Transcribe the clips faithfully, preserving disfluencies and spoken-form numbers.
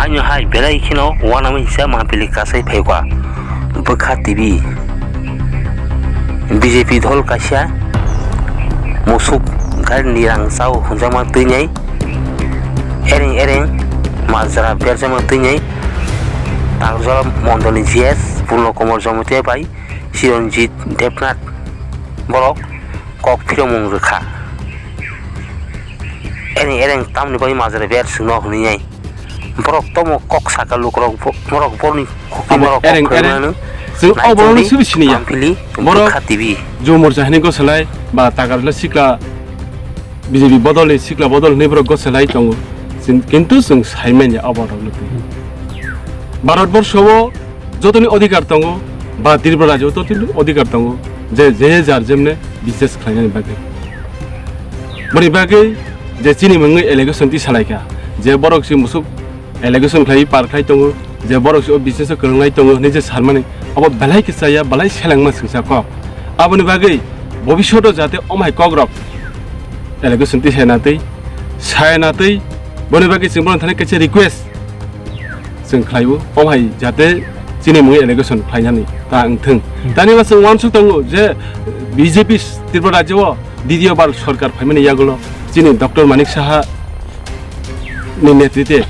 Ano hai belai kheno uanama hisa mapili kasai phaikha. Bwkha T V. B J P dol kaisa musuk gari ni rang chao hwnjakma twinai. Ereng ereng majra berjakma twinai. Takarjala mondolni G S Purno Kumar Jamatia bai Chiranjit Debnath borok kok phiromung rwkha. Ereng ereng tamni bagwi majra ber swngno hwnwi nai. Borok tomo kok saka lukurok bo-, borok borni khukti Abo borok kok ereng ereng. Khwlaimanw. Chwng o borokno naitugwi swibi siniya. Ampili Borok bwkha T V. Jumur jahani gosalai ba takarjala sikla B J P bodolni sikla bodol hwnwi borok gosalai tongo. Chwng, kintu chwng saimanya o borokno twi. Bharat borsho o jotoni odhikar tongo, ba Tripura rajyo jotoni odhikar tongo, je, je jar jemne business khlainani bagwi. Boni bagwi je chini mungwi allegation tisalaikha, je borok si musuk allegation khlai par khlai tongo, je borok si o business o kwrwngnai tongo hwnwi je sarmani, abo belai khe chaya, belai selengma swngsa kok. Aboni bagwi bobishoto jate omhai kokrok allegation tisai natwi, sai natwi, boni bagwi chwng bono thani kaisa request chwng khlaibo, o hai jate chini mungwi allegation khlainani ta wngthwng. Hmm. Tani bo chwng uansuk tongo je B J P Tripura rajyo o ditiyo bar sorkar phaimani yagulo chini Doctor Manik Saha ni netrite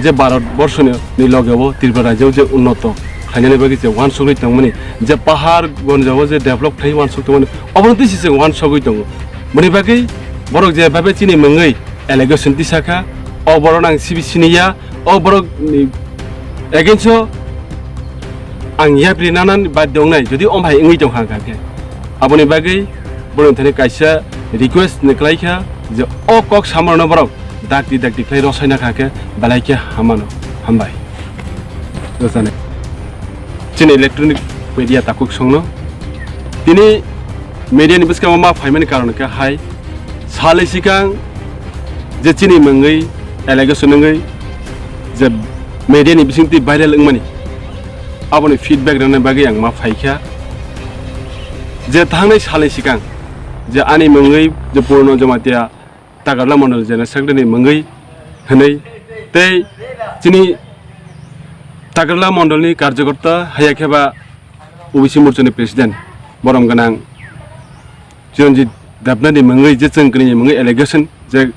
je Bharat borsho ni, ni loge o Tripura rajyo je unnoto khlainani bagwi je uansugwi tongmani, je pahar gonjo o je develop khlai uansuk tongmani, obono twi se chwng uansugwi tongo. Boni bagwi borok je babe chini mungwi allegation tisakha, o borok ang sibi siniya, o borok ni against o ang yapri nanani badde wngnai, jodi omhai wngwi tongkha hwnkha khe. Aboni bagwi borok thani kaisa request ni khlaikha je o kok samarno borok dakti dakti khlai rwsaina kha khe belai khe hamano. Hambai. Rwchani. Chini electronic media takhuk songno. Tini media ni bwskango ma phaimani karon khe hai salni sikang je chini mungwi allegation wngwi je media ni bisingtwi viral wngmani, aboni feedback rwna bagwi ang ma phaikha. Je thangnai salni sikang je ani mungwi je Purno Jamatia Takarla Mondol General Secretary ni mungwi hwnwi tei chini Takarla Mondol ni karjokorta haya khe ba O B C Morcha ni President borom gwnang Chiranjit Debnath ni mungwi je chwng kwrwini mungwi allegation je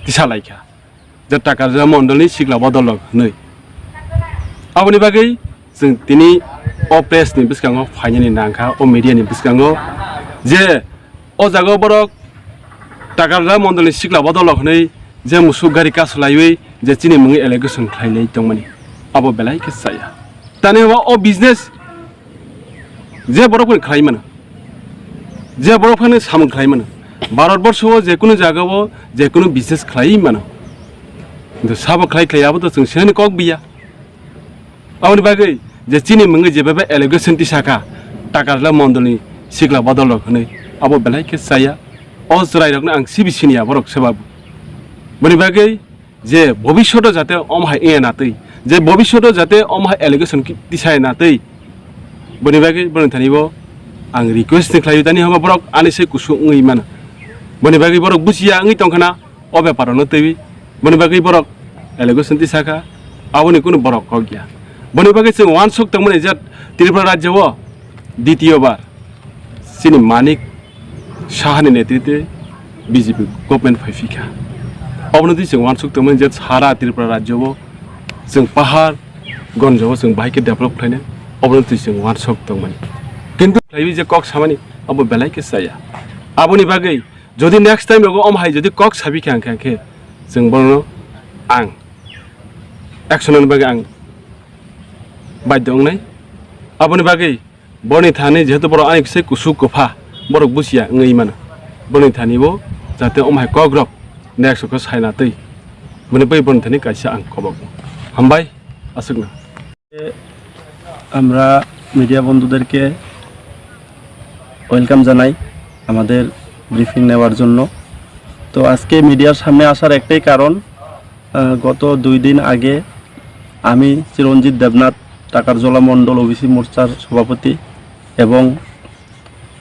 tisa laikha je Takarla Mondol ni sikla bodol rok hwnwi. Aboni bagwi chwng tini o press ni bwskango phainani nangkha, o media ni bwskango je o jaga o borok Takarla Mondol ni sikla bodol rok hwnwi je musuk gari kasulaiwi je chini mungwi allegation khlailai tongmani, abo belai khe chaya. Tani hwnba o business je borok phano khlai mano, je borok phano samung khlai mano, Bharat borsho o je kunu jaga o je kunu business khlai mano, kintu sabo khlai khlai abo to chwng sinani kok biya. Aboni bagwi je chini mungwi je bebe allegation tisakha Takarla Mondol ni sikla bodol rok hwnwi, abo belai khe chaya. O chwrai rokno ang sibi siniya, borok se babu. Boni bagwi je bobishoto jate omhai wngya natwi, je bobishoto jate omhai allegation ki-, tisai natwi, boni bagwi borok thani bo ang request ni khlaio, tani hwnba borok ani se kusu wngwi mano. Boni bagwi borok buchiya wngwi tongkhana, o bepar no twi boni bagwi borok allegation tisakha, aboni kunu borok kok ya. Boni bagwi chwng uansuk tongmani je Tripura rajyo o ditiyo bar chini Manik Saha ni netrite B J P government phai phikha. Obono twi chwng uansuk tongmani je sara Tripura rajyo o chwng pahar gonjo o chwng bahai khe develop khlainai, obono twi chwng uansuk tongmani. Kintu khlaiwi je kok samani abo belai khe chaya. Aboni bagwi jodi next time rogo omo hai jodi kok sabi kha hwnkhe, hwnkhe chwng bono ang action ni bagwi ang baidhyo wngnai. Aboni bagwi borokni thani jehetu borok ani se kusu kwpha, borok buchiya wngwi mano. Borokni thani bo jate omo hai kok rok next rok khe sai na twi. Boni bai borokni thani kaisa ang kobok. Hambai, aswkno. আমরা মিডিয়া বন্ধুদেরকে ওয়েলকাম জানাই আমাদের ব্রিফিং নেওয়ার জন্য। তো আজকে মিডিয়ার সামনে আসার একটাই কারণ, আহ, গত দুই দিন আগে আমি চিরঞ্জিত দেবনাথ, টাকারজলা মণ্ডল ওবিসি মোর্চার সভাপতি, এবং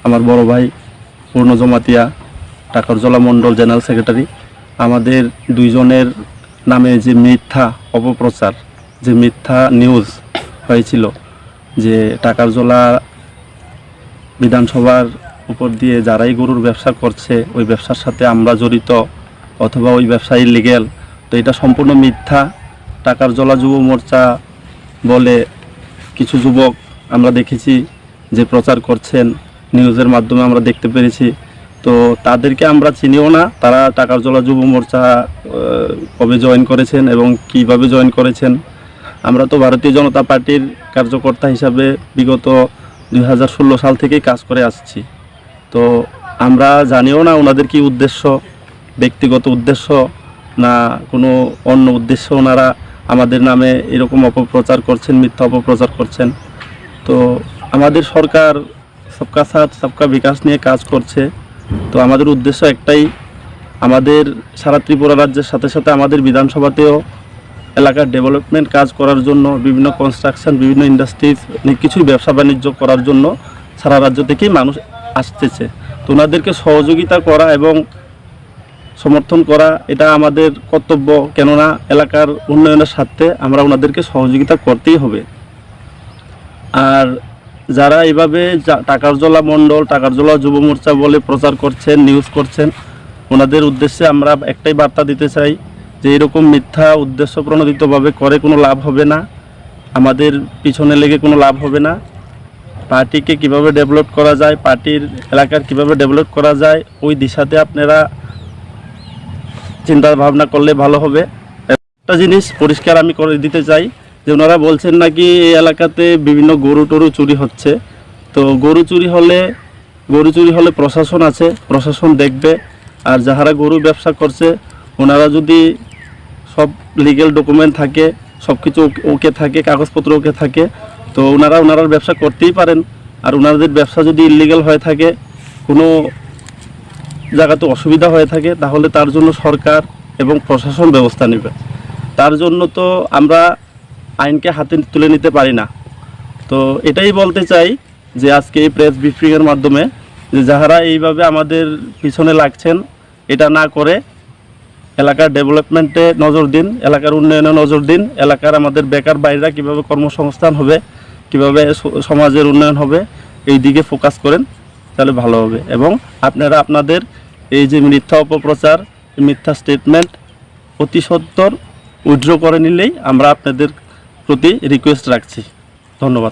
আমার বড় ভাই পূর্ণ জমাতিয়া, টাকারজলা মণ্ডল জেনারেল সেক্রেটারি, আমাদের দুইজনের নামে যে মিথ্যা অপপ্রচার, যে মিথ্যা নিউজ হয়েছিল যে টাকারজলা বিধানসভার উপর দিয়ে যারাই গরুর ব্যবসা করছে, ওই ব্যবসার সাথে আমরা জড়িত অথবা ওই ব্যবসা ইলিগ্যাল, তো এটা সম্পূর্ণ মিথ্যা। টাকারজলা যুব মোর্চা বলে কিছু যুবক আমরা দেখেছি যে প্রচার করছেন, নিউজের মাধ্যমে আমরা দেখতে পেরেছি। তো তাদেরকে আমরা চিনিও না, তারা টাকারজলা যুব মোর্চা, আহ, কবে জয়েন করেছেন এবং কিভাবে জয়েন করেছেন। আমরা তো ভারতীয় জনতা পার্টির কার্যকর্তা হিসাবে বিগত দুই হাজার ষোলো সাল থেকেই কাজ করে আসছি। তো আমরা জানিও না ওনাদের কি উদ্দেশ্য, ব্যক্তিগত উদ্দেশ্য না কোনো অন্য উদ্দেশ্য ওনারা আমাদের নামে এরকম অপপ্রচার করছেন, মিথ্যা অপপ্রচার করছেন। তো আমাদের সরকার সবকা সাথ সবকা বিকাশ নিয়ে কাজ করছে। তো আমাদের উদ্দেশ্য একটাই, আমাদের সারা ত্রিপুরা রাজ্যের সাথে সাথে আমাদের বিধানসভাতেও এলাকার ডেভেলপমেন্ট কাজ করার জন্য, বিভিন্ন কনস্ট্রাকশন, বিভিন্ন ইন্ডাস্ট্রিজ, অনেক কিছুই ব্যবসা বাণিজ্য করার জন্য সারা রাজ্য থেকেই মানুষ আসতেছে। তো ওনাদেরকে সহযোগিতা করা এবং সমর্থন করা, এটা আমাদের কর্তব্য, কেননা এলাকার উন্নয়নের স্বার্থে আমরা ওনাদেরকে সহযোগিতা করতেই হবে। আর যারা এইভাবে জা-, টাকারজলা মণ্ডল, টাকারজলা যুব মোর্চা বলে প্রচার করছেন, নিউজ করছেন, ওনাদের উদ্দেশ্যে আমরা একটাই বার্তা দিতে চাই যে এরকম মিথ্যা উদ্দেশ্য প্রণোদিতভাবে করে কোনো লাভ হবে না, আমাদের পিছনে লেগে কোনো লাভ হবে না। পার্টিকে কিভাবে ডেভেলপ করা যায়, পার্টির এলাকার কিভাবে ডেভেলপ করা যায়, ওই দিশাতে আপনারা চিন্তা ভাবনা করলে ভালো হবে। একটা জিনিস পরিষ্কার আমি করে দিতে চাই যে ওনারা বলছেন নাকি এই এলাকাতে বিভিন্ন গরু টরু চুরি হচ্ছে। তো গরু চুরি হলে, গরু চুরি হলে প্রশাসন আছে, প্রশাসন দেখবে। আর যারা গরু ব্যবসা করছে, ওনারা যদি সব লিগ্যাল ডকুমেন্ট থাকে, সব কিছু ওকে থাকে, কাগজপত্র ওকে থাকে, তো ওনারা ওনারার ব্যবসা করতেই পারেন। আর ওনাদের ব্যবসা যদি ইলিগ্যাল হয়ে থাকে, কোনো জায়গাতে অসুবিধা হয়ে থাকে, তাহলে তার জন্য সরকার এবং প্রশাসন ব্যবস্থা নেবে। তার জন্য তো আমরা আইনকে হাতে তুলে নিতে পারি না। তো এটাই বলতে চাই যে আজকে এই প্রেস ব্রিফিংয়ের মাধ্যমে যে যাহারা এইভাবে আমাদের পিছনে লাগছেন, এটা না করে এলাকার ডেভেলপমেন্টে নজর দিন, এলাকার উন্নয়নে নজর দিন, এলাকার আমাদের বেকার ভাইরা কীভাবে কর্মসংস্থান হবে, কীভাবে স-, সমাজের উন্নয়ন হবে, এই দিকে ফোকাস করেন, তাহলে ভালো হবে। এবং আপনারা আপনাদের এই যে মিথ্যা অপপ্রচার, মিথ্যা স্টেটমেন্ট অতি সত্বর উইথড্র করে নিলেই আমরা আপনাদের প্রতি রিকোয়েস্ট রাখছি। ধন্যবাদ।